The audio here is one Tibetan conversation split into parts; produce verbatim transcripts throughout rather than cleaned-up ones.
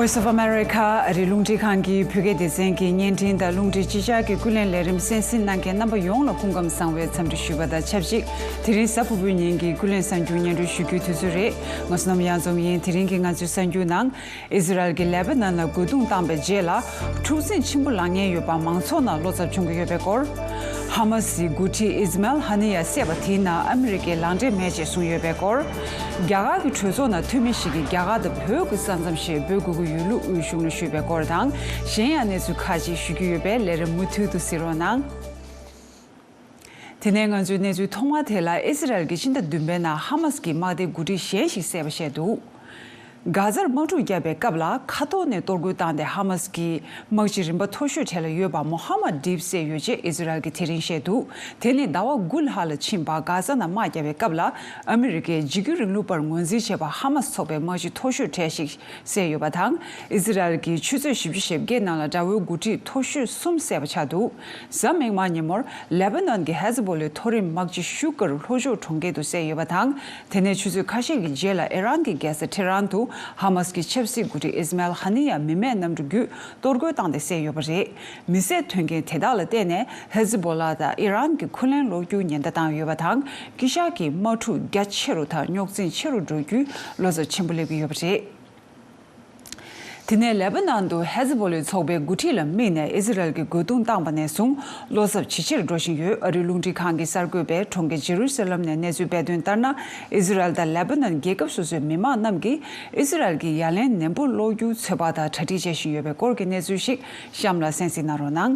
Voice of America ཨ་རིའི་རླུང་འཕྲིན་ཁང་གི་བོད་སྐད་སྡེ་ཚན་གྱི་བརྙན་འཕྲིན་དང་རླུང་འཕྲིན་སྤྱི་འཆར་གྱི་ཀུན་གླེང་ལས་རིམ་གསན་གཟིགས་གནང་མཁན་རྣམ་པ་ཡོངས་ལ་སྐུ་ཁམས་བཟང་བའི་འཚམས་འདྲི་ཞུས་པ་དང་ཆབས་ཅིག་དེ་རིང་གཟའ་ཕུར་བུའི་ཉིན་གྱི་ཀུན་གླེང་གསར་འགྱུར་སྙན་སྒྲོན་ཞུ་རྒྱུའི་དུས་ཚོད་རེད། ང་བསོད་ནམས་གཡང་འཛོམས་ཡིན། དེ་རིང་གི་ང་ཚོའི་གསར་འགྱུར་ནང་། ཨི་ཟི་རལ་གྱིས་ལེ་པ་ནན་ལ་རྒོལ་རྡུང་བཏང་པའི་རྗེས་ལ། འཁྲུག་འཛིང་ཆེན་པོ་ལངས་ཉེན་ཡོད་པ་མང་ཚོགས་ནང་བློ་འཚབ་བྱུང་གི་ཡོད་པའི་སྐོར། ཧ་མ་སིའི་འགོ་ཁྲིད་ཨིས་མལ་ཧ་ནི་ཡ་བསད་པ་དེའི་ནང་ཨ་མི་རི་ཀའི་ལག་འབྲེལ་མེད་ཅེས་གསུངས་ཡོད་པའི་སྐོར། རྒྱ་གར་གྱི་གྲོས་ཚོགས་ནང་འཐུས་མི་ཞིག་གིས་རྒྱ་གར་དང་བོད་ཀྱི་ས་མཚམས་ཞེས་འབོད་དགོས་ཀྱི་ཡོད་ལུགས་དབུས་གཞུང་ལ་ཞུས་པའི་སྐོར་དང་། གཞན་ཡང་གནས་ཚུལ་ཁག་ཅིག་ཞུ་རྒྱུ་ཡོད་པས་ལས་རིམ་མུ་མཐུད་དུ་གཟིགས་རོགས་གནང་། དེ་ནས་ང་ཚོའི་གནས་ཚུལ་ཐོག་མ་དེ་ལ། ཨི་ཟི་རལ་གྱིས་ཕྱི་ཟླ་བདུན་པའི་ནང་ཧ་མ་སི་གི་དམག་སྡེའི་འགོ་ཁྲིད་གཞན་ཞིག་བསད་པ་བཤད་འདུག་གྷ་ཛར་དམག་འཁྲུག་བརྒྱབ་པའི་སྐབས་ལ་མཁའ་ཐོག་ནས་གཏོར་རྒོལ་བཏང་སྟེ་ཧ་མ་སི་གི་དམག་སྤྱི་རིམ་པ་མཐོ་ཤོས་གྲས་ལ་ཡོད་པ་མོ་ཧ་མ་ཌིབ་བསད་ཡོད་ཅེས་ཨི་ཟི་རལ་གྱིས་དེ་རིང་བཤད་འདུག་དེ་ནི་ཟླ་བ་དགུ་ལྷག་ལ་ཕྱིན་པ་གྷ་ཛ་ནང་དམག་བརྒྱབ་པའི་སྐབས་ལ་ཨ་མི་རི་ཀས་འཇིགས་སྐུལ་རིང་ལུགས་པར་ངོས་འཛིན་བྱེད་པ་ཧ་མ་སི་ཚོགས་པའི་དམག་སྤྱི་མཐོ་ཤོས་གྲས་ཤིག་བསད་ཡོད་པ་དང་། ཨི་ཟི་རལ་གྱིས་ཆུ་ཚོད་བཞི་བཅུ་ཞེ་བརྒྱད་ནང་ལ་དགྲ་བོའི་འགོ་ཁྲིད་མཐོ་ཤོས་གསུམ་བསད་པ་ཆགས་འདུག་གཟའ་མིག་དམར་ཉིན་མོར་ལེ་པ་ནན་གྱི་ཧེ་ཛ་བོ་ལའི་མཐོ་རིམ་དམག་སྤྱི་ཤུ་ཀར་ལྷོ་ཕྱོགས་གྲོང་ཁྱེར་དུ་བསད་ཡོད་པ་དང་། དེ་ནས་ཆུ་ཚོད་ཁ་ཤས་ཀྱི་རྗེས་ལ་ཨི་རན་གྱི་རྒྱལ་ས་ཊེ་རན་དུ་ཧ་མ་སི་གི་ཆབ་སྲིད་འགོ་ཁྲིད་ཨིས་མེལ་ཧ་ནི་ཡ་མི་མེད་གནམ་གྲུ་བརྒྱུད་གཏོར་རྒོལ་བཏང་སྟེ་བསད་ཡོད་པ་རེད། མི་བསད་དོན་རྐྱེན་དེ་དག་ལ་བརྟེན་ནས་ཧེ་ཛ་བོ་ལ་དང་ཨི་རན་གྱི་འཁོན་ལན་སློག་རྒྱུ་ཉེན་བརྡ་བཏང་ཡོད་པ་དང་། དཀྱིལ་ཤར་གྱི་དམག་འཁྲུག་རྒྱ་ཆེ་རུ་དང་རྙོག་འཛིང་ཆེ་རུ་འགྲོ་རྒྱུའི་བློ་འཚབ་ཆེན་པོ་སླེབས་ཀྱི་ཡོད་པ་རེད། དེ་ནས་ལེ་པ་ནན་དུ་ཧེ་ཛ་བོ་ལའི་ཚོགས་པའི་འགོ་ཁྲིད་ལ་དམིགས་ནས་ཨི་ཟི་རལ་གྱིས་རྒོལ་རྡུང་བཏང་པ་ནས་བཟུང་བློ་འཚབ་ཇེ་ཆེར་འགྲོ་བཞིན་ཡོད། ཨ་རིའི་རླུང་འཕྲིན་ཁང་གི་གསར་འགོད་པས་གྲོང་ཁྱེར་ཇེ་རུ་ས་ལམ་ནས་གནས་ཚུལ་སྤེལ་དོན་ལྟར་ན། ཨི་ཟི་རལ་དང་ལེ་པ་ནན་རྒྱལ་ཁབ་སོ་སོའི་མི་མང་རྣམས་ཀྱིས་ཨི་ཟི་རལ་གྱིས་ཡ་ལན་ནན་པོ་སློག་རྒྱུའི་ཚོད་དཔག་དང་གྲ་སྒྲིག་བྱེད་བཞིན་ཡོད་པའི་སྐོར་གྱི་གནས་ཚུལ་ཞིག་གཤམ་ལ་གསན་གཟིགས་གནང་རོགས་གནང་།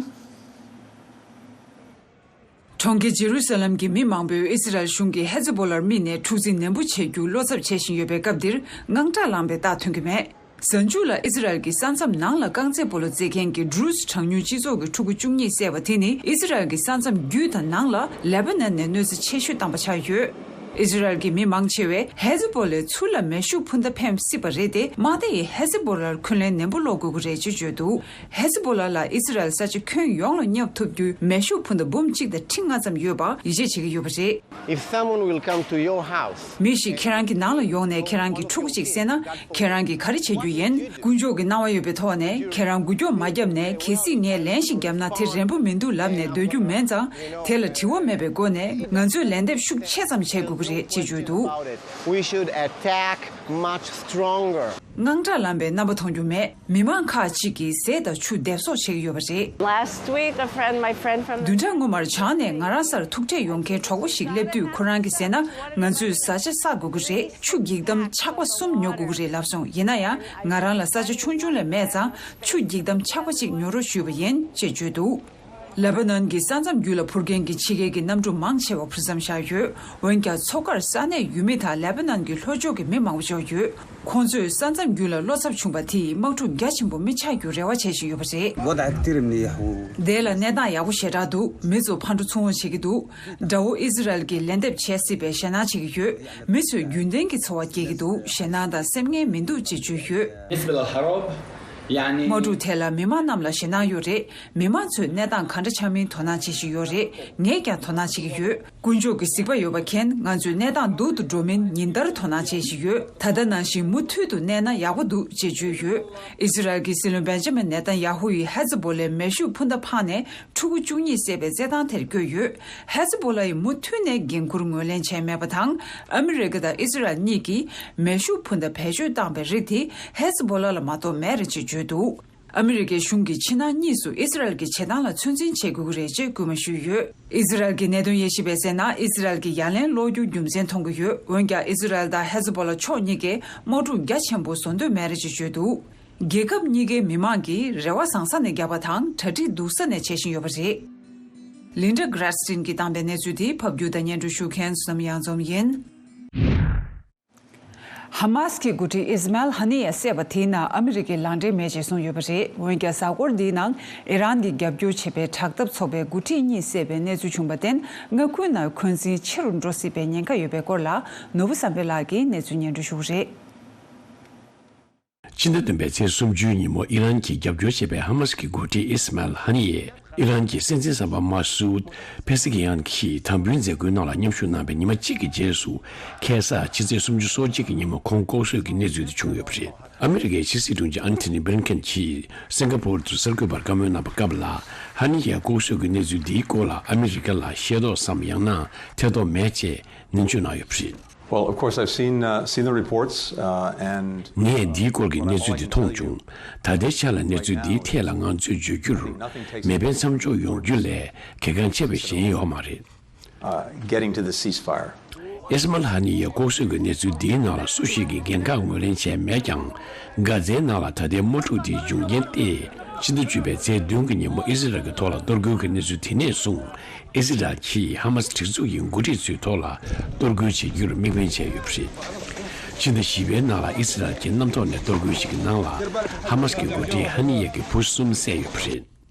གྲོང་ཁྱེར་ཇེ་རུ་ས་ལམ་གྱི་མི་མང་པོས་ཨི་སི་རལ་གཞུང་གིས་ཧེ་ཛི་བོ་ལར་དམིགས་ནས་འཁྲུག་འཛིང་ནན་པོ་བྱེད་རྒྱུ་བློ་འཚབ་བྱེད་བཞིན་ཡོད་པའི་སྐབས་འདིར་དངངས་སྐྲག་ལངས་པའི་རྟགས་ཐོན་གྱི་མེད། གཟའ་མཇུག་ལ་ཨི་སི་རལ་གྱི་ས་མཚམས་ནང་ལ་རྐང་རྩེད་སྤོ་ལོ་རྩེད་མཁན་གྱི་ཌྲུ་ཛི་གྲངས་ཉུང་སྤྱི་ཚོགས་ཀྱི་ཕྲུ་གུ་བཅུ་གཉིས་བསད་པ་དེ་ནི་ཨི་སི་རལ་གྱི་ས་མཚམས་བརྒྱུད་དང་ནང་ལ་ལེ་པ་ནན་ནས་གནོད་འཚེ་ཆེ་ཤོས་བཏང་པ་ཆགས་ཡོད། ཨི་སི་རལ་གྱི་མི་མང་ཆེ་བས་ཧེ་ཛི་བོ་ལའི་ཚུར་ལ་མེ་ཤུགས་འཕུར་མདའ་འཕེན་སྲིད་པ་རེད་དེ། དམག་སྡེ་ཡིས་ཧེ་ཛི་བོ་ལར་འཁོན་ལན་ནན་པོ་སློག་དགོས་ཀྱི་རེད་ཅེས་བརྗོད་འདུག་ཧེ་ཛི་བོ་ལ་ལ་ཨི་སི་རལ་ས་ཆ་ཁྱོན་ཡོངས་ལ་བསྙབ་ཐུབ་རྒྱུའི་མེ་ཤུགས་འཕུར་མདའ་འབུམ་གཅིག་དང་ཁྲི་ལྔ་ཙམ་ཡོད་པ་ཡིད་ཆེས་བྱེད་ཀྱི་ཡོད་པ་རེད། If someone will come to your house, མི་ཞིག་ཁྱེད་རང་གི་ནང་ལ་ཡོང་ནས་ཁྱེད་རང་གི་ཕྲུ་གུ་གཅིག་བསད་ན། ཁྱེད་རང་གིས་ག་རེ་བྱེད་རྒྱུ་ཡིན། དཀོན་མཆོག་གི་གནང་བ་ཡོད་པའི་ཐོག་ནས་ཁྱེད་རང་འགུལ་སྐྱོད་མ་བརྒྱབ་ནས། གལ་སྲིད་ངས་ལན་ཞིག་བརྒྱབ་ན་དེ་རན་པོ་མི་འདུག་ལབ་ནས་སྡོད་རྒྱུ་མིན་ཙང་། དེ་ལ་དྲི་བ་མེད་པའི་སྒོ་ནས་ང་ཚོས་ལན་འདེབས་ཤུགས་ཆེ་ཙམ་བྱེད་དགོས་ཀྱི་རེད་ཅེས་བརྗོད་འདུག about it. We should attack much stronger. དངངས་སྐྲག་ལངས་པའི་རྣམ་པ་མཐོང་རྒྱུ་མེད། མི་མང་ཁག་ཅིག་གིས་ཟས་དང་ཆུ་སྡེབ་གསོག་བྱེད་ཀྱི་ཡོད་པ་རེད། Last week, a friend, my friend from བདུན་ཕྲག་སྔོན་མར་བྱང་ནས་ང་རང་སར་ཐུག་འཕྲད་ཡོང་མཁན་གྲོགས་པོ་ཞིག་སླེབས་དུས། ཁོ་རང་གིས་ཟེར་ན། ང་ཚོས་བཟའ་བཅའ་བསགས་དགོས་ཀྱི་རེད། ཆུ་འགྱིག་དམ་ཆག་པ་གསུམ་ཉོ་དགོས་ཀྱི་རེད་ལབ་སོང་། ཡིན་ན་ཡང་ང་རང་ལ་ས་ཆ་ཆུང་ཆུང་ལས་མེད་ཙང་། ཆུ་འགྱིག་དམ་ཆག་པ་གཅིག་ཉོ་རོགས་ཞུས་པ་ཡིན་ཅེས་བརྗོད་འདུག་ལེ་པ་ནན་གྱི་ས་མཚམས་བརྒྱུད་ལ་འཕུར་མཁན་གྱི་ཕྱི་རྒྱལ་གྱི་གནམ་གྲུ་མང་ཆེ་བ་འཕུར་མཚམས་བཞག་ཡོད། འོན་ཀྱང་མཚོ་ཁར་ས་གནས་ཡུལ་མི་དང་ལེ་པ་ནན་གྱི་ལྷོ་ཕྱོགས་ཀྱི་མི་མང་པོ་འབྱོར་ཡོད། ཁོང་ཚོས་ས་མཚམས་བརྒྱུད་ལ་བློ་འཚབ་བྱུང་བ་དེས་དམག་འཁྲུག་རྒྱ་ཆེན་པོ་མི་ཆགས་རྒྱུར་རེ་བ་བྱེད་བཞིན་ཡོད་པ་རེད། الوضع كتير منيح و དེ་ལ་གནས་སྟངས་ཡག་པོ་ཞེ་དྲག་འདུག་མི་ཚོ་ཕར་འགྲོ་ཚུར་འོང་བྱེད་ཀྱི་འདུག་དགྲ་བོ་ཨི་ཟི་རལ་གྱིས་ལན་འདེབས་བྱེད་སྲིད་པའི་ཞེད་སྣང་བྱེད་ཀྱི་ཡོད། མི་ཚོས་རྒྱུན་ལྡན་གྱི་འཚོ་བ་སྐྱེལ་གྱི་འདུག་ཞེད་སྣང་དང་སེམས་ངལ་མི་འདུག་ཅེས་བརྗོད་ཡོད། بالنسبة للحرب، يعني དམག་འཁྲུག་ཐད་ལ་མི་མང་རྣམས་ལ་ཞེད་སྣང་ཡོད་རེད། མི་མང་ཚོས་གནས་སྟངས་ག་འདྲ་ཆགས་མིན་དོ་སྣང་བྱེད་བཞིན་ཡོད་རེད། ངས་ཀྱང་དོ་སྣང་བྱེད་ཀྱི་ཡོད། དཀོན་མཆོག་གི་གཟིགས་པ་ཡོད་པ་མཁྱེན། ང་ཚོའི་གནས་སྟངས་སྡུག་ཏུ་འགྲོ་མིན་ཉིན་ལྟར་དོ་སྣང་བྱེད་བཞིན་ཡོད། ད་ལྟ་ནང་བཞིན་མུ་མཐུད་དུ་གནས་ན་ཡག་པོ་འདུག་ཅེས་བརྗོད་ཡོད། ཨི་ཟི་རལ་གྱི་སྲིད་བློན་བེན་ཇ་མིན་ནེ་ཐན་ཡ་ཧུ་ཡིས་ཧེ་ཛི་བོ་ལའི་མེ་ཤུགས་འཕུར་མདའ་འཕངས་ནས་ཕྲུ་གུ་བཅུ་གཉིས་བསད་པའི་རྩེད་ཐང་དེར་བསྐྱོད་ཡོད། ཧེ་ཛི་བོ་ལ་ཡིས་མུ་མཐུད་ནས་འགན་འཁུར་ངོས་ལེན་བྱས་མེད་པ་དང་། ཨ་མི་རི་ཀ་དང་ཨི་ཟི་རལ་གཉིས་ཀྱིས་མེ་ཤུགས་འཕུར་མདའ་བེད་སྤྱོད་བཏང་པའི་རིགས་དེ་ཧེ་ཛི་བོ་ལ་ལ་མ་གཏོགས་མེད་རེད་ཅེས་བརྗོད་འདུག་ཨ་མི་རི་ཀའི་གཞུང་གིས་ཕྱི་ནང་གཉིས་སུ་ཨི་སི་རལ་གྱི་བྱེད་སྟངས་ལ་ཚོད་འཛིན་བྱེད་དགོས་ཀྱི་རེད་ཅེས་སྐུལ་མ་ཞུས་ཡོད། ཨི་སི་རལ་གྱི་གནད་དོན་དབྱེ་ཞིབ་པས་གསལ་ན། ཨི་སི་རལ་གྱིས་ཡ་ལན་སློག་རྒྱུ་རྒྱུ་མཚན་མཐོང་གི་ཡོད། འོན་ཀྱང་ཨི་སི་རལ་དང་ཧེ་ཛི་བོ་ལ་ཕྱོགས་གཉིས་ཀས་དམག་འཁྲུག་རྒྱ་ཆེན་པོ་བཟོ་འདོད་མེད་རེད་ཅེས་བརྗོད་འདུག་རྒྱལ་ཁབ་གཉིས་ཀའི་མི་མང་གིས་རེ་བ་བཟང་ས་ནས་བརྒྱབ་པ་དང་། གྲ་སྒྲིག་སྡུག་ས་ནས་བྱེད་བཞིན་ཡོད་པ་རེད། ལིན་ཌ་གྷ་ར་སི་ཊིན་གྱིས་བཏང་པའི་གནས་ཚུལ་དེ་ཕབ་སྒྱུར་དང་སྙན་སྒྲོན་ཞུ་མཁན་བསོད་ནམས་གཡང་འཛོམས་ཡིན། ཧ་མཱ་སི་ཀྱི་འགོ་ཁྲིད་ཨིས་མཱ་ཨེལ་ཧ་ནི་ཡ་བསད་པ་དེའི་ནང་ཨ་མི་རི་ཀའི་ལག་འབྲེལ་མེད་ཅེས་གསུངས་ཡོད་པ་རེད། འོན་ཀྱང་གཟའ་འཁོར་འདིའི་ནང་ཨི་རན་གྱིས་རྒྱབ་སྐྱོར་བྱེད་པའི་དྲག་འཐབ་ཚོགས་པའི་འགོ་ཁྲིད་གཉིས་བསད་པའི་གནས་ཚུལ་བྱུང་བར་བརྟེན། མངའ་ཁུལ་ནང་འཁོན་འཛིན་ཆེ་རུ་འགྲོ་སྲིད་པའི་ཉེན་ཁ་ཡོད་པའི་སྐོར་ལ་ནོར་བུ་བསམ་འཕེལ་ལགས་ཀྱིས་གནས་ཚུལ་སྙན་སྒྲོན་ཞུ་གི་རེད། ཕྱི་ཟླ་བདུན་པའི་ཚེས་སུམ་ཅུའི་ཉིན་མོ་ཨི་རན་གྱིས་རྒྱབ་སྐྱོར་བྱེད་པའི་ཧ་མཱ་སི་ཀྱི་འགོ་ཁྲིད་ཨིས་མཱ་ཨེལ་ཧ་ནི་ཡས་ ཨི་རན་གྱི་སྲིད་འཛིན་གསར་པ་མ་སུད་ཕེ་སི་ཀི་ཡན་གྱིས་དམ་འབུལ་མཛད་སྒོའི་ནང་ལ་མཉམ་ཞུགས་གནང་བའི་ཉི་མ་གཅིག་གི་རྗེས་སུ། ཁ་སང་ཕྱི་ཚེས་སུམ་ཅུ་སོ་གཅིག་གི་ཉིན་མོ་ཁོང་ལྐོག་གསོད་ཀྱི་གནས་ཚུལ་དེ་བྱུང་ཡོད་པ་རེད། ཨ་མི་རི་ཀའི་ཕྱི་སྲིད་དྲུང་ཆེ་ཨན་ཐི་ནི་བྷི་ལིན་ཁེན་གྱིས་སིང་ག་པོར་དུ་གསར་འགོད་པར་བཀའ་མོལ་གནང་པའི་སྐབས་ལ། ཧ་ནི་ཡའི་ལྐོག་གསོད་ཀྱི་གནས་ཚུལ་འདིའི་སྐོར་ལ་ཨ་མི་རི་ཀ་ལ་ཤེས་རྟོགས་སམ། ཡང་ན་ཐེ་གཏོགས་མེད་ཅེས་ནན་བརྗོད་གནང་ཡོད་པ་རེད། Well, of course, I've seen, uh, seen the reports, uh, and ངས་འདིའི་སྐོར་གྱི་གནས་ཚུལ་འདི་མཐོང་བྱུང་། ད་ལྟའི་ཆ་ལ་གནས་ཚུལ་འདིའི་ཐད་ལ་ང་ཚོས་བརྗོད་རྒྱུར། མེ་འཕེན་མཚམས་འཇོག་ཡོང་རྒྱུ་ལས་གལ་འགངས་ཆེ་བ་གཞན་ཡོད་མ་རེད། Uh, getting to the ceasefire. ཨེ་སི་མལ་ཧ་ནི་ཡའི་ལྐོག་གསོད་ཀྱི་གནས་ཚུལ་འདིའི་ནང་ལ་སུ་ཞིག་གིས་འགན་ཁག་ངོས་ལེན་བྱས་མེད་ཀྱང་། གྷ་ཛའི་ནང་ལ་ད་ལྟའི་དམག་འཁྲུག་འདིའི་འབྱུང་རྐྱེན་ཏེ། ཕྱི་ཟླ་བཅུ་པའི་ཚེས་བདུན་གྱི་ཉིན་མོ་ཨི་ཟི་རལ་གྱི་ཐོག་ལ་གཏོར་རྒོལ་གྱི་གནས་ཚུལ་དེ་ནས་བཟུང་། ཨི་ཟི་རལ་གྱིས་ཧ་མ་སི་སྒྲིག་འཛུགས་ཀྱི་འགོ་ཁྲིད་ཚོའི་ཐོག་ལ་གཏོར་རྒོལ་བྱེད་རྒྱུར་དམིགས་འབེན་བྱས་ཡོད་པ་རེད། ཕྱི་ཟླ་བཞི་པའི་ནང་ལ་ཨི་ཟི་རལ་གྱིས་གནམ་ཐོག་ནས་གཏོར་རྒོལ་ཞིག་གི་ནང་ལ་ཧ་མ་སི་ཀྱི་འགོ་ཁྲིད་ཧ་ནི་ཡེ་གི་བུ་གསུམ་བསད་ཡོད་པ་རེད།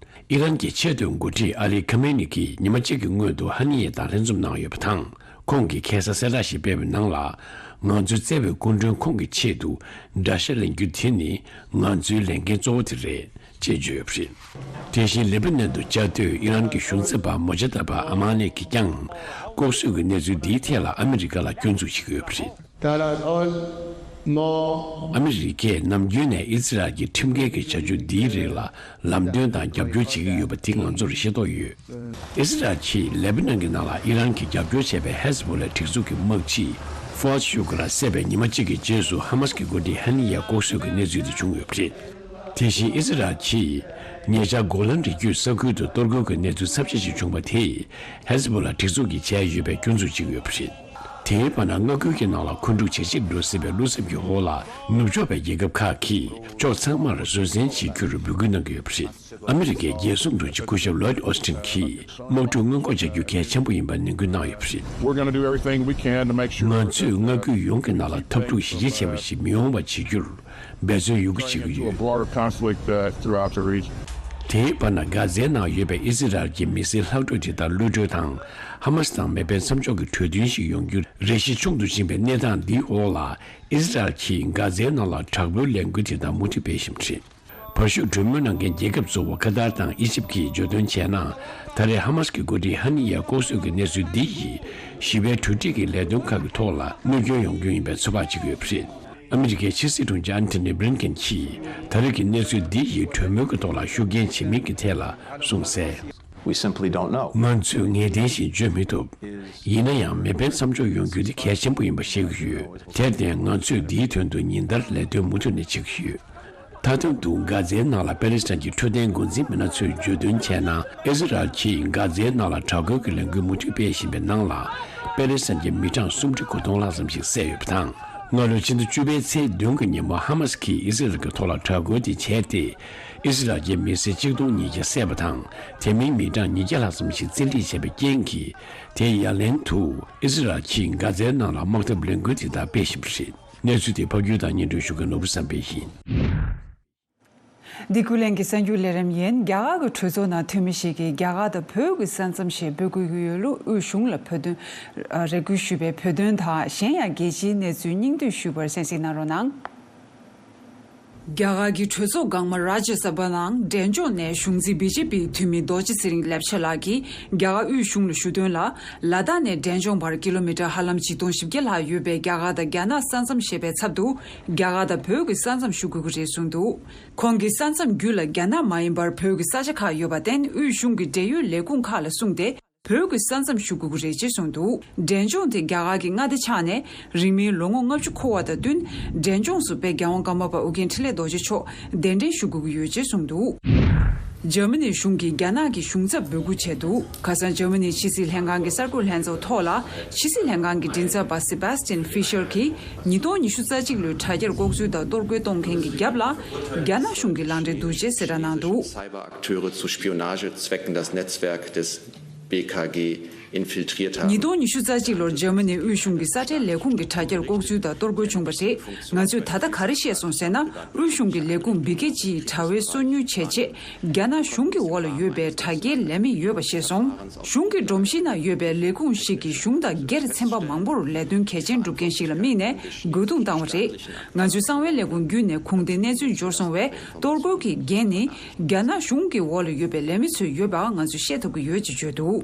ཨི་རན་གྱི་ཆེས་མཐོའི་འགོ་ཁྲིད་ཨ་ལི་ཁ་མེ་ནི་གིས་ཉི་མ་གཅིག་གི་སྔོན་དུ་ཧ་ནི་ཡེ་དང་ལྷན་འཛོམས་གནང་ཡོད་པ་དང་། ཁོང་གིས་ཁ་སང་གསལ་བསྒྲགས་ཤིག་སྤེལ་བའི་ནང་ལ། ང་ཚོའི་བརྩེ་བའི་སྐུ་མགྲོན་ཁོང་གི་ཆེད་དུ་དགྲ་ཤ་ལེན་རྒྱུ་དེ་ནི་ང་ཚོའི་ལས་འགན་གཙོ་བོ་དེ་རེད། ཅེས་བརྗོད་ཡོད་པ་རེད། དེ་བཞིན་ལེ་པ་ནན་དུ་བཅའ་སྡོད་ཨི་རན་གྱི་གཞུང་ཚབ་པ་མོ་ཇ་ད་པ་ཨ་མ་ནི་གིས་ཀྱང་། ལྐོག་གསོད་ཀྱི་གནས་ཚུལ་འདིའི་ཐད་ལ་ཨ་མི་རི་ཀ་ལ་སྐྱོན་འཛུགས་བྱེད་ཀྱི་ཡོད་པ་རེད། That has all more ཨ་མི་རི་ཀས་ནམ་རྒྱུན་ནས་ཨི་ཛི་རལ་གྱི་ཁྲིམས་འགལ་གྱི་བྱ་སྤྱོད་འདིའི་རིགས་ལ་ལམ་སྟོན་དང་རྒྱབ་སྐྱོར་བྱེད་ཀྱི་ཡོད་པ་དེ་ང་ཚོར་ཤེས་རྟོགས་ཡོད། ཨི་ཛི་རལ་གྱིས་ལེ་པ་ནན་གྱི་ནང་ལ་ཨི་རན་གྱིས་རྒྱབ་སྐྱོར་བྱས་པའི་ཧེ་ཛ་བྷོ་ལའི་སྒྲིག་འཛུགས་ཀྱི་དམག་སྤྱི་ཧྥུ་ཨད་ཤུ་ཀུར་བསད་པའི་ཉི་མ་གཅིག་གི་རྗེས་སུ་ཧ་མ་སི་ཀྱི་འགོ་ཁྲིད་ཧ་ནི་ཡའི་ལྐོག་གསོད་ཀྱི་གནས་ཚུལ་དེ་བྱུང་ཡོད་པ་རེད། དེ་བཞིན་ཨི་ཛི་རལ་གྱིས་ཉེ་ཆར་གོ་ལན་རི་རྒྱུད་ས་ཁུལ་དུ་གཏོར་རྒོལ་གྱི་གནས་ཚུལ་ཚབས་ཆེ་ཞིག་བྱུང་བ་དེས་ཧེ་ཛ་བྷོ་ལ་སྒྲིག་འཛུགས་ཀྱིས་བྱས་ཡོད་པའི་སྐྱོན་འཛུགས་བྱེད་ཀྱི་ཡོད་པ་རེད། དེའི་བར་ན་མངའ་ཁུལ་གྱི་ནང་ལ་འཁོན་འཁྲུག་ཇེ་ཆེར་འགྲོ་སྲིད་པའི་བློ་འཚབ་ཀྱི་འོག་ལ་ནུབ་ཕྱོགས་པའི་རྒྱལ་ཁབ་ཁག་གིས་ཕྱོགས་ཚང་མར་བཟོད་བསྲན་བྱེད་རྒྱུར་འབོད་སྐུལ་གནང་གི་ཡོད་པ་རེད། ཨ་མི་རི་ཀའི་རྒྱལ་སྲུང་དྲུང་ཆེ་སྐུ་ཞབས་ལོའིད་ཨོ་སི་ཊིན་གྱིས་དམག་འཁྲུག་སྔོན་འགོག་བྱ་རྒྱུ་གལ་ཆེན་པོ་ཡིན་པ་ནན་སྐུལ་གནང་ཡོད་པ་རེད། We're gonna do everything we can to make sure ང་ཚོས་མངའ་ཁུལ་ཡོངས་ཀྱི་ནང་ལ་འཐབ་འཁྲུག་གཞི་རྒྱ་ཆེ་བ་ཞིག་མི་ཡོང་བ་བྱེད་རྒྱུར་འབད་བརྩོན་ཡོད་རྒུ་བྱེད་ཀྱི་ཡོད། A broader conflict, uh, throughout the region. དེའི་བར་ན་གྷ་ཛའི་ནང་ཡོད་པའི་ཨི་ཛི་རལ་གྱི་མི་སེར་ལྷག་འཕྲོ་དེ་དག་གློད་གྲོལ་དང་། ཧ་མ་སི་དང་མེ་འཕེན་མཚམས་འཇོག་གི་གྲོས་མཐུན་ཞིག་ཡོང་རྒྱུ་རེ་ཞིག་ཆུང་དུ་ཕྱིན་པའི་གནས་སྟངས་འདིའི་འོག་ལ། ཨི་ཛི་རལ་གྱིས་གྷ་ཛའི་ནང་ལ་དྲག་པོའི་ལས་འགུལ་དེ་དག་མུ་མཐུད་སྤེལ་བཞིན་པ་རེད། བར་ཞུགས་གྲོས་མོལ་གནང་མཁན་རྒྱལ་ཁབ་གཙོ་བོ་ཁ་ཏར་དང་ཨི་ཇིབ་ཀྱིས་བརྗོད་དོན་བྱས་ན། ད་རེས་ཧ་མ་སི་ཀྱི་འགོ་ཁྲིད་ཧ་ནི་ཡའི་ལྐོག་གསོད་ཀྱི་གནས་ཚུལ་འདི་ཡིས་ཞི་བའི་གྲོས་འགྲིག་གི་ལས་དོན་ཁག་གི་ཐོག་ལ་གནོད་སྐྱོན་ཡོང་རྒྱུ་ཡིན་པའི་ཚོད་དཔག་བྱེད་ཀྱི་ཡོད་པ་རེད། ཨ་མི་རི་ཀའི་ཕྱི་སྲིད་དྲུང་ཆེ་ཨན་ཐོ་ནི་བྷི་ལིན་ཀེན་གྱིས་ད་རེས་ཀྱི་གནས་ཚུལ་འདི་ཡིས་གྲོས་མོལ་གྱི་ཐོག་ལ་ཤུགས་རྐྱེན་བྱེད་མིན་གྱི་ཐད་ལ་གསུངས་གསལ། We simply don't know. ང་ཚོས་ངེས་གཏན་ཞིག་བརྗོད་མི་ཐུབ། ཡིན་ན་ཡང་མེ་འཕེན་མཚམས་འཇོག་ཡོང་རྒྱུ་དེ་གལ་ཆེན་པོ་ཡིན་པ་ཤེས་ཀྱི་ཡོད། དེར་བརྟེན་ང་ཚོས་འདིའི་དོན་དུ་ཉིན་ལྟར་ལས་དོན་མུ་མཐུད་ནས་བྱེད་ཀྱི་ཡོད། མཐའ་དོན་དུ་གྷ་ཛའི་ནང་ལ་པེ་ལེ་སི་ཐན་གྱི་འཕྲོད་བསྟེན་འགོ་འཛིན་མི་སྣ་ཚོས་བརྗོད་དོན་བྱས་ན། ཨི་ཛི་རལ་གྱིས་གྷ་ཛའི་ནང་ལ་དྲག་རྒོལ་གྱི་ལས་འགུལ་མུ་མཐུད་སྤེལ་བཞིན་པའི་ནང་ལ། པེ་ལེ་སི་ཐན་གྱི་མི་གྲངས་སུམ་ཁྲི་དགུ་སྟོང་ལྷག་ཙམ་ཞིག་བསད་ཡོད་པ་དང་། སྔ་ལོའི་ཕྱི་ཟླ་བཅུ་པའི་ཚེས་བདུན་གྱི་ཉིན་མོ་ཧ་མ་སི་གིས་ཨི་ཛི་རལ་གྱི་ཐོག་ལ་དྲག་རྒོལ་དེ་བྱས་ཏེ། ཨི་ཛི་རལ་གྱི་མི་སེར་གཅིག་སྟོང་ཉིས་བརྒྱ་བསད་པ་དང་། དེ་མིན་མི་གྲངས་ཉིས་བརྒྱ་ལྷག་ཙམ་ཞིག་བཙན་ཁྲིད་བྱས་པའི་རྐྱེན་གྱིས། དེའི་ཡ་ལན་དུ་ཨི་ཛི་རལ་གྱིས་གྷ་ཛའི་ནང་ལ་དམག་འཐབ་ལས་འགུལ་དེ་དག་སྤེལ་བཞིན་པ་རེད། གནས་ཚུལ་དེ་ཕབ་སྒྱུར་དང་སྙན་སྒྲོན་ཞུ་མཁན་ནོར་བུ་བསམ་འཕེལ་ཡིན། འདི་ཀུན་གླེང་གི་གསར་འགྱུར་ལས་རིམ་ཡིན། རྒྱ་གར་གྱི་གྲོས་ཚོགས་ནང་འཐུས་མི་ཞིག་གིས་རྒྱ་གར་དང་བོད་ཀྱི་ས་མཚམས་ཞེས་འབོད་སྐུལ་གྱི་ཡོད་ལུགས་དབུས་གཞུང་ལ་འབོད་དོན། ཨ། རེ་སྐུལ་ཞུས་པའི་བོད་དོན་དང་གཞན་ཡང་རྒྱལ་སྤྱིའི་གནས་ཚུལ་སྙིང་བསྡུས་ཞུས་པར་གསན་གཟིགས་གནང་རོགས་གནང་། རྒྱ་གར་གྱི་གྲོས་ཚོགས་སྒང་མ་རཱ་ཇ་ས་བྷ་ནང་འབྲས་ལྗོངས་ནས་གཞུང་འཛིན་བི་ཇེ་པིའི་འཐུས་མི་རྡོ་རྗེ་ཚེ་རིང་ལེབ་ཆ་ལགས་ཀྱིས་རྒྱ་གར་དབུས་གཞུང་ལ་ཞུ་དོན་ལ། ལ་དྭགས་ནས་འབྲས་ལྗོངས་བར་ཀི་ལོ་མི་ཊར་ཧ་ལམ་ཆིག་སྟོང་བཞི་བརྒྱ་ལྷག་ཡོད་པའི་རྒྱ་གར་དང་རྒྱ་ནག་ས་མཚམས་ཞེས་པའི་ཚབ་ཏུ། རྒྱ་གར་དང་བོད་ཀྱི་ས་མཚམས་ཞུ་དགོས་ཀྱི་རེད་གསུངས་འདུག་ཁོང་གིས་ས་མཚམས་བརྒྱུད་ལ་རྒྱ་ནག་མ་ཡིན་པར་བོད་ཀྱི་ས་ཆ་ཁག་ཡོད་པར་བརྟེན། དབུས་གཞུང་གི་འབྲེལ་ཡོད་ལས་ཁུངས་ཁག་ལ་གསུངས་ཏེ། བོད་ཀྱི་ས་མཚམས་ཞུ་དགོས་ཀྱི་རེད་ཅེས་གསུངས་འདུག་འབྲས་ལྗོངས་དེ་རྒྱ་གར་གྱི་མངའ་སྡེ་ཆགས་ནས་རིང་མིན་ལོ་ངོ་ལྔ་བཅུ་འཁོར་བ་དང་བསྟུན། འབྲས་ལྗོངས་སུ་དཔལ་རྒྱལ་དབང་ཀརྨ་པ་ཨོ་རྒྱན་འཕྲིན་ལས་རྡོ་རྗེ་མཆོག་གདན་འདྲེན་ཞུ་དགོས་ཀྱི་ཡོད་ཅེས་གསུངས་འདུག་འཇར་མ་ནིའི་གཞུང་གིས་རྒྱ་ནག་གི་གཞུང་ཚབ་འབོད་སྐུལ་བྱས་འདུག་ཁ་སང་འཇར་མ་ནིའི་ཕྱི་སྲིད་ལྷན་ཁང་གི་གསར་འགོད་ལྷན་ཚོགས་ཐོག་ལ། ཕྱི་སྲིད་ལྷན་ཁང་གི་མགྲིན་ཚབ་པ་སེ་བྷ་སི་ཏན་ཧྥི་ཤར་གྱིས་ཉིས་སྟོང་ཉི་ཤུ་རྩ་གཅིག་ལོའི་དྲ་རྒྱར་ལྐོག་འཛུལ་དང་གཏོར་རྒོལ་གཏོང་མཁན་གྱི་རྒྱབ་ལ་རྒྱ་ནག་གཞུང་གི་ལག་འབྲེལ་འདུག་ཅེས་གསལ་བསྒྲགས་གནང་འདུག Cyberakteure zu Spionagezwecken das Netzwerk des B K G infiltriert haben. ཉིས་སྟོང་ཉི་ཤུ་རྩ་གཅིག་ལོར་འཇར་མ་ནིའི་དབུས་གཞུང་གི་ས་ཁྲལ་ལས་ཁུངས་ཀྱི་དྲ་རྒྱར་ལྐོག་འཛུལ་དང་གཏོར་རྒོལ་བྱུང་བ་རེད། ང་ཚོས་ད་ལྟ་ག་རེ་ཤེས་སོང་ཟེར་ན། དབུས་གཞུང་གི་ལས་ཁུངས་བི་ཀེ་ཇི་ཡི་དྲ་བའི་སོ་ཉུལ་བྱས་རྗེས། རྒྱ་ནག་གཞུང་གི་འོག་ལ་ཡོད་པའི་དྲ་རྒྱའི་ལས་མི་ཡོད་པ་ཤེས་སོང་། གཞུང་གི་སྒྲོམ་གཞི་ནང་ཡོད་པའི་ལས་ཁུངས་ཤིག་གིས་གཞུང་དང་སྒེར་ཚན་པ་མང་པོར་ལས་དོན་གལ་ཆེན་སྒྲུབ་མཁན་ཞིག་ལ་དམིགས་ནས་རྒོལ་རྡུང་བཏང་བ་རེད། ང་ཚོའི་གསང་བའི་ལས་ཁུངས་བརྒྱུད་ནས་ཁུངས་ལྡན་གནས་ཚུལ་འབྱོར་སོང་བས། གཏོར་རྒོལ་གྱི་འགན་ནི་རྒྱ་ནག་གཞུང་གི་འོག་ལ་ཡོད་པའི་ལས་མི་ཚོས་ཡོད་པ་ང་ཚོས་ཤེས་ཐུབ་ཀྱི་ཡོད་ཅེས་བརྗོད་འདུག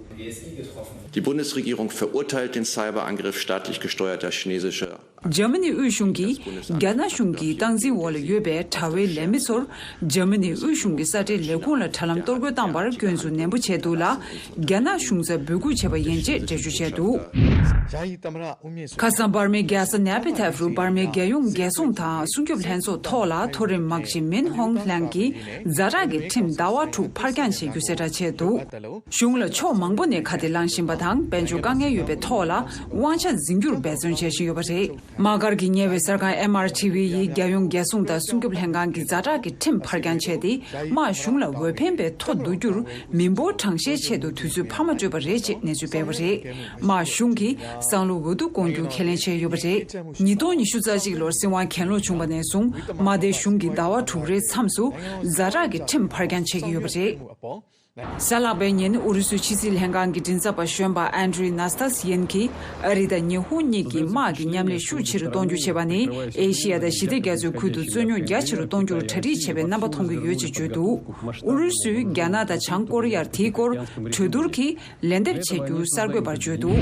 Die Bundesregierung verurteilt den Cyberangriff staatlich gesteuerter chinesischer འཇར་མ་ནི་དབུས་གཞུང་གིས་རྒྱ་ནག་གཞུང་གི་སྟངས་འཛིན་འོག་ལ་ཡོད་པའི་དྲ་བའི་ལས་མི་ཚོར་འཇར་མ་ནི་དབུས་གཞུང་གི་ས་ཁྲལ་ལས་ཁུངས་ལ་དྲ་ལམ་གཏོར་རྒོལ་བཏང་པར་སྐྱོན་འཛུགས་ནན་པོ་བྱས་འདུག་ལ། རྒྱ་ནག་གཞུང་རྩར་འབོད་སྐུལ་བྱས་པ་ཡིན་ཅེས་འགྲེལ་བརྗོད་བྱས་འདུག་ཁ་སང་འབར་མའི་རྒྱལ་ས་ནེ་པི་ཐེབ་རུ་འབར་མའི་རྒྱལ་ཡོངས་རྒྱལ་སྲུང་དང་སྲུང་སྐྱོབ་ལྷན་ཚོགས་ཐོག་ལ་མཐོ་རིམ་དམག་སྤྱི་མིན་ཧོང་ལན་གྱིས་ཛ་དྲག་གི་ཁྲིམས་ཟླ་བ་དྲུག་ཕར་འགྱངས་བྱེད་རྒྱུ་གསལ་བསྒྲགས་བྱས་འདུག་གཞུང་ལ་ཕྱོགས་མང་པོ་ནས་ཁ་གཏད་ལངས་བཞིན་པ་དང་། དཔལ་འབྱོར་དཀའ་ངལ་ཡོད་པའི་ཐོག་ལ་དབང་ཆ་འཛིན་རྒྱུར་འབད་བརྩོན་བྱེད་བཞིན་ཡོད་པ་རེད། དམག་སྒར་གྱིས་གཉེར་བའི་གསར་ཁང་M R T V ཡིས་རྒྱལ་ཡོངས་རྒྱལ་སྲུང་དང་སྲུང་སྐྱོབ་ལྷན་ཁང་གི་ཛ་དྲག་གི་ཁྲིམས་ཕར་འགྱངས་བྱས་ཏེ། དམག་གཞུང་ལ་འོས་འཕེན་པའི་ཐོ་བསྡུ་རྒྱུར་མི་འབོར་གྲངས་བཤེར་ཆེད་དུ་དུས་ཚོད་འཕར་མ་སྤྲོད་པ་རེད་ཅེས་གནས་ཚུལ་སྤེལ་བ་རེད། དམག་གཞུང་གིས་སང་ལོ་འོས་བསྡུ་སྐོང་རྒྱུ་ཁས་ལེན་བྱས་ཡོད་པ་རེད། ཉིས་སྟོང་ཉི་ཤུ་རྩ་གཅིག་ལོར་སྲིད་དབང་གྱེན་ལོག་བྱུང་བ་ནས་བཟུང་། དམའ་མཐའི་གཞུང་གིས་ཟླ་བ་དྲུག་རེའི་མཚམས་སུ་ཛ་དྲག་གི་ཁྲིམས་ཕར་འགྱངས་བྱེད་ཀྱི་ཡོད་པ་རེད། གཟའ་ལྷག་པའི་ཉིན་ཨུ་རུ་སུའི་ཕྱི་སྲིད་ལྷན་ཁང་གི་མགྲིན་ཚབ་པ་གཞོན་པ་ཨན་ཌྲི་ནཱ་སི་ཐ་སི་ཡན་གྱིས། ཨ་རི་དང་ཉི་ཧོང་གཉིས་ཀྱིས་དམག་གི་མཉམ་ལས་ཤུགས་ཆེ་རུ་གཏོང་རྒྱུ་བྱེད་པ་ནི། ཨེ་ཤི་ཡ་དང་ཞི་བདེ་རྒྱ་མཚོའི་ཁུལ་དུ་རྩོད་རྙོག་རྒྱ་ཆེ་རུ་གཏོང་རྒྱུར་གྲ་སྒྲིག་བྱེད་པའི་རྣམ་པ་མཐོང་གི་ཡོད་ཅེས་བརྗོད་འདུག་ཨུ་རུ་སུས་རྒྱ་ནག་དང་བྱང་ཀོ་རི་ཡར་དེའི་སྐོར་གྲོས་བསྡུར་གྱིས་ལན་འདེབས་བྱེད་རྒྱུ་གསར་འགོད་པར་བརྗོད་འདུག་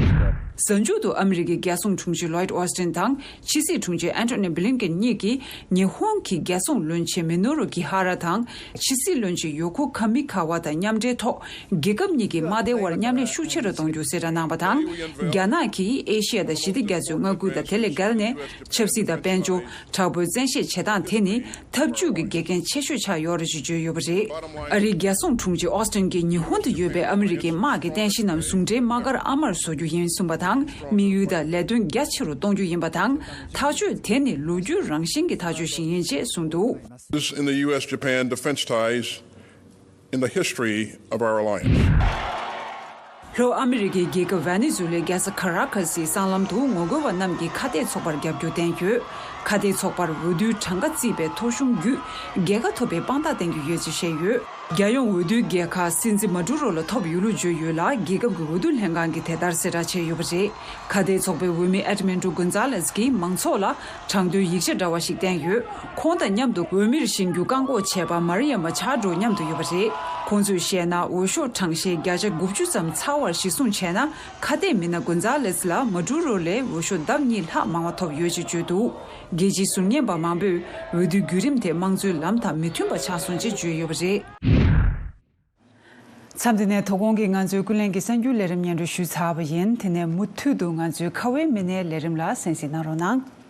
གཟའ་མཇུག་ཏུ་ཨ་མི་རི་ཀའི་རྒྱལ་སྲུང་དྲུང་ཆེ་ལོའིད་ཨོ་སི་ཏིན་དང་། ཕྱི་སྲིད་དྲུང་ཆེ་ཨན་ཐོ་ནི་བྷི་ལིན་ཀེན་གཉིས་ཀྱིས་ཉི་ཧོང་གི་རྒྱལ་སྲུང་བློན་ཆེན་མི་ནོ་རུ་ཀི་ཧ་ར་དང་། ཕྱི་སྲིད་བློན་ཆེན་ཡོ་ཁོ་ཁ་མི་ཁ་ཝ་དང་མཉམ་འབྲེལ་ཐོག་རྒྱལ་ཁབ་གཉིས་ཀྱི་དམག་སྡེའི་དབར་མཉམ་ལས་ཤུགས་ཆེ་རུ་གཏོང་རྒྱུ་གསལ་བསྒྲགས་གནང་བ་དང་། རྒྱ་ནག་གིས་ཨེ་ཤི་ཡ་དང་ཞི་བདེ་རྒྱ་མཚོའི་མངའ་ཁུལ་དང་དེ་ལས་བརྒལ་ནས་ཆབ་སྲིད་དང་དཔལ་འབྱོར། དྲག་པོའི་བཙན་ཤེད་བྱེད་སྟངས་དེ་ནི་འཐབ་ཇུས་ཀྱི་འགལ་རྐྱེན་ཆེ་ཤོས་ཆགས་ཡོད་རེད་ཅེས་བརྗོད་ཡོད་པ་རེད། ཨ་རིའི་རྒྱལ་སྲུང་དྲུང་ཆེ་ཨོ་སི་ཏིན་གྱིས་ཉི་ཧོང་དུ་ཡོད་པའི་ཨ་མི་རི་ཀའི་དམག་གི་རྟེན་གཞི་རྣམས་ཟུང་འབྲེལ་དམག་སྒར་ཨ་མར་བཟོ་རྒྱུ་ཡིན་གསུངས་པ་དང་། དམིགས་ཡུལ་དང་ལས་དོན་རྒྱ་ཆེ་རུ་གཏོང་རྒྱུ་ཡིན་པ་དང་། ཐག་གཅོད་དེ་ནི་ལོ་རྒྱུས་རང་བཞིན་གྱི་ཐག་གཅོད་ཞིག་ཡིན་ཅེས་གསུངས་འདུག In the U S Japan defense ties in the history of our alliance. ལྷོ་ཨ་མི་རི་ཀའི་རྒྱལ་ཁབ་ཝེ་ནེ་ཛུ་ལའི་རྒྱལ་ས་ཁ་ར་ཁ་སི་སྲང་ལམ་དུ་ངོ་རྒོལ་བ་རྣམས་ཀྱིས་ཁ་གཏད་ཚོགས་པར་རྒྱབ་སྐྱོར་བསྟན་ཡོད། ཁ་གཏད་ཚོགས་པར་འོས་བསྡུའི་གྲངས་ཀ་བརྩིས་པའི་ཐོ་གཞུང་བརྒྱུད་རྒྱལ་ཁ་ཐོབ་པའི་དཔང་རྟགས་བསྟན་རྒྱུ་ཡོད་ཅེས་བཤད་ཡོད། རྒྱལ་ཡོངས་འོས་བསྡུའི་རྒྱལ་ཁ་སྲིད་འཛིན་མ་ཌུ་རོ་ལ་ཐོབ་ཡོད་ལུགས་བརྗོད་ཡོད་ལ། རྒྱལ་ཁབ་ཀྱི་འོས་བསྡུ་ལྷན་ཁང་གིས་དེ་ལྟར་གསལ་བསྒྲགས་བྱས་ཡོད་པ་རེད། ཁ་གཏད་ཚོགས་པའི་འོས་མི་ཨེ་ཏི་མན་ཌོ་གུན་ཛ་ལེས་ཀྱིས་མང་ཚོགས་ལ་དྲང་དོའི་ཡིག་ཆ་འདྲ་བ་ཞིག་བསྟན་ཡོད། ཁོང་དང་མཉམ་དུ་འོས་མིར་བཞེངས་རྒྱུ་བཀག་འགོག་བྱས་པ་མར་ཡ་མ་ཆཱ་ཌོ་མཉམ་དུ་ཡོད་པ་རེད། ཁོང་ཚོས་བཤད་ན། འོས་ཤོག་གྲངས་བཤེར་བརྒྱ་ཆ་དགུ་བཅུ་ཙམ་ཚར་བར་གཞི་བཟུང་བྱས་ན། ཁ་གཏད་མི་སྣ་གུན་ཛ་ལེས་ལ་མ་ཌུ་རོ་ལས་འོས་ཤོག་ལྡབ་གཉིས་ལྷག་མང་བ་ཐོབ་ཡོད་ཅེས་བརྗོད་འདུག་རྒྱལ་སྤྱིའི་ཟུར་ཉན་པ་མང་པོས་འོས་བསྡུའི་བརྒྱུད་རིམ་དེ་དམངས་གཙོའི་ལམ་དང་མི་མཐུན་པ་ཆགས་སོང་ཅེས་བརྗོད་ཡོད་པ་རེད། མཚམས་འདི་ནས་དོ་དགོང་གི་ང་ཚོའི་ཀུན་གླེང་གི་གསར་འགྱུར་ལས་རིམ་སྙན་སྒྲོན་ཞུས་ཚར་བ་ཡིན། དེ་ནས་མུ་མཐུད་དུ་ང་ཚོའི་ཁ་བའི་མི་སྣའི་ལས་རིམ་ལ་གསན་གཟིགས་གནང་རོགས་གནང་།